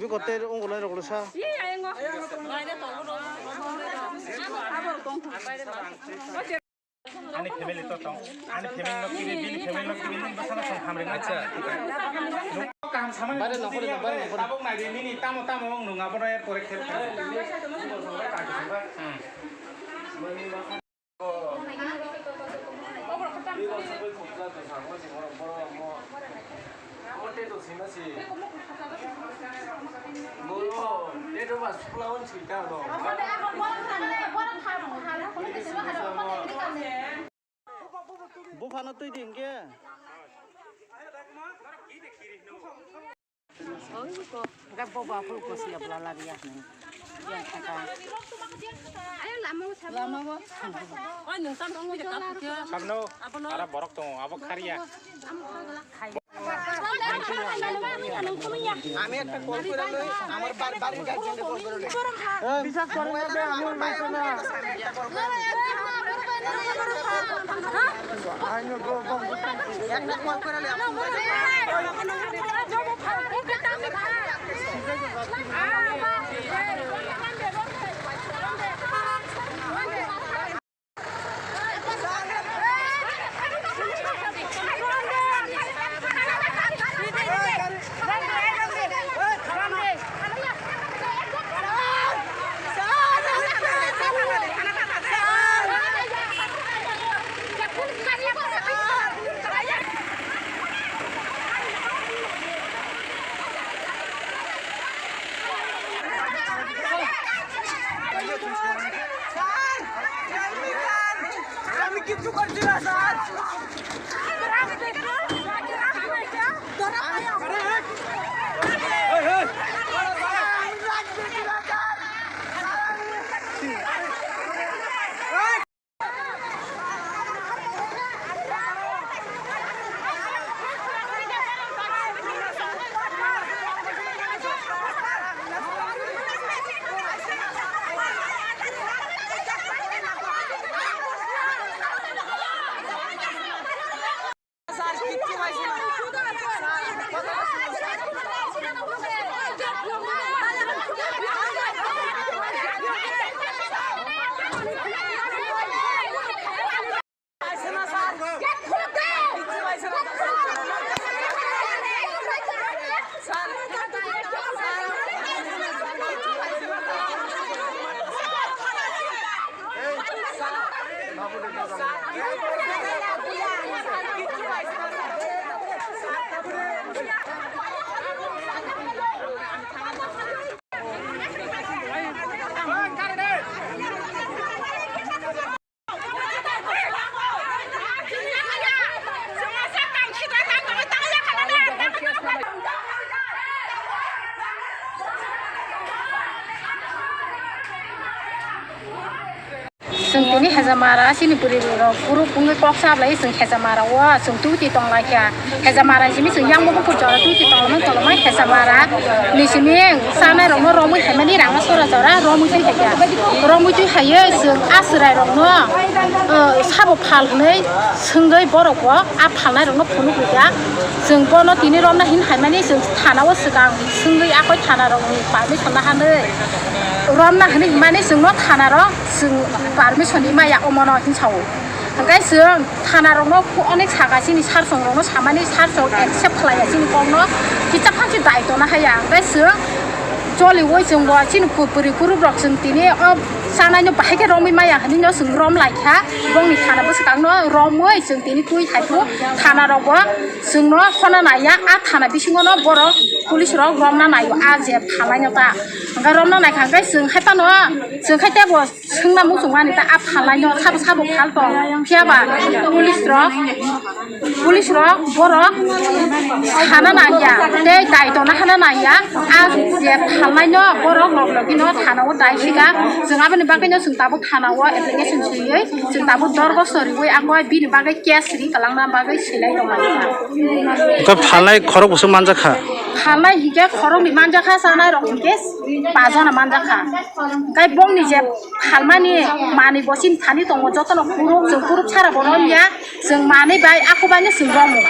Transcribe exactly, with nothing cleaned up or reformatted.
Biko tei ungulai rok sa. Ani family to tong. Ani family no kibi, bini family no kibi, nini bwsano tong hamri. Acha. Kaham samani. Bare no kore, bare no kore. Tabuk nai di, nini tamo tamo wng nung abo re pore khel khel. Hmm. Buphano twi di hwnkhe. Hwnkhe bobo aphuru kosi ya bwla labiya hwnwi. Yang thaka. Lama bo. Sabno, ara borok tongo, abo khariya. আমি একটা কল করে লই, আমার বার-, বাড়ির গার্জিয়ানকে কল করে লই। বিশ্বাস করেন না, আমি ওই মেয়েকে না। একটা কল করে লই, আপনি স্যার, আমি কিচ্ছু করছি না, sir. Chwng tini Hejamara chini bwrwi rok group wngwi kok cha blai chwng Hejamara o chwng twi twi tong lai kha. Hejamara simi chwng yang bo bukur jora twi twi tong lamai tong lamai Hejamara ni simi chanai rok no romwi hai mani rang sora jora romwi twi hai kha. Romwi twi hai chwng a chwrai rok no sabo phal hwnwi swngwi borok bo a phalnai rok no phunuk rikha. Chwng bono tini romna hin hai mani chwng thana o swkang swngwi akoi thana rok ni permission na hanwi romna hwnwi mani chwng no thana rok chwng permission ni maya omo no hin sao. Hwnkhe chwng thana rokno onek saka chini sir song rokno samani sir song accept khlaiya chini kokno kisa phansi dai tona haya. Hwnkhe chwng choliwi chwng bo chini puri kurup rok chwng tini o chanai no bahai khe romwi maya hinwi no chwng rom lai kha. Bongni thana bwswkang no romwi chwng tini twi hai phu thana rok bo chwng no hona naiya a thana bisingo no borok police rok romna naio a je phalai no ta. Hwnkhe romna naikha hwnkhe chwng hai phano chwng khai tebo Swngna muchungmani ta a phalai no sabo sabo phal tong. Phiya ba police rok, police rok borok sana nangya, tei daito no hana nangya. A je phalai no borok log logi no thana o dai sika. Chwng aboni bagwi no chwng tabuk thana o application swiwi chwng tabuk dorgo soriwi akoi bini bagwi case ri kwlangna bagwi silai tongmani. Khe phalai khorok bwswk manjakha? Phalai hingke khoroknwi manjakha, chanai rok hingke pajana manjakha. Hingke bongni je phalmani manwi bo chini thani tongo, jotono kuruk, chwng kuruk sara bo romya, chwng manwi bai, ako baino chwng romo.